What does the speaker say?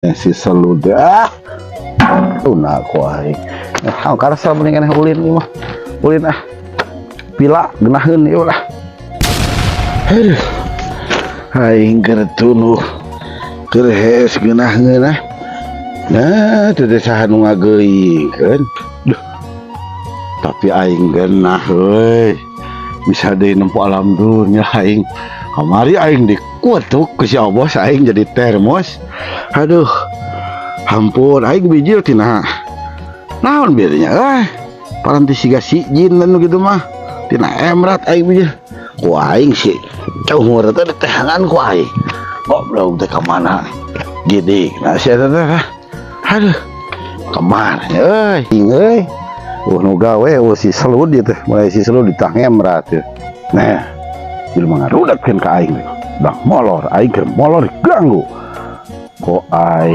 Si Selud ah. Tuna ku aing. Ah, karasa mending keneh ulin ieu mah. Ulin ah. Pila geunaheun ieu lah. Aduh. Aing keur tunduh. Keur hees geunaheun ah. Nah, teu teh saha nu ngageuingkeun. Duh. Tapi aing geunah euy. Bisa deui nempo alam dunya aing. Kamari aing dikutuk ku si bos, aing jadi termos. Aduh. Hampur aing bijil tina. Naon bedanya? Ah, paranti siga si jin dan gitu mah. Tina emrat aing bijil. Ku aing si cahur teh ditehangan ku aing. Goblok teh ka mana? Gini, nah si eta teh. Aduh. Kemana euy? Euy. Nu gawe si Selud ieu teh, mulai si Selud ditah ngemrat teh. Nah, jelema ngarudatkeun ka aing teh. Dah molor, aing keur molor diganggu. Kok aing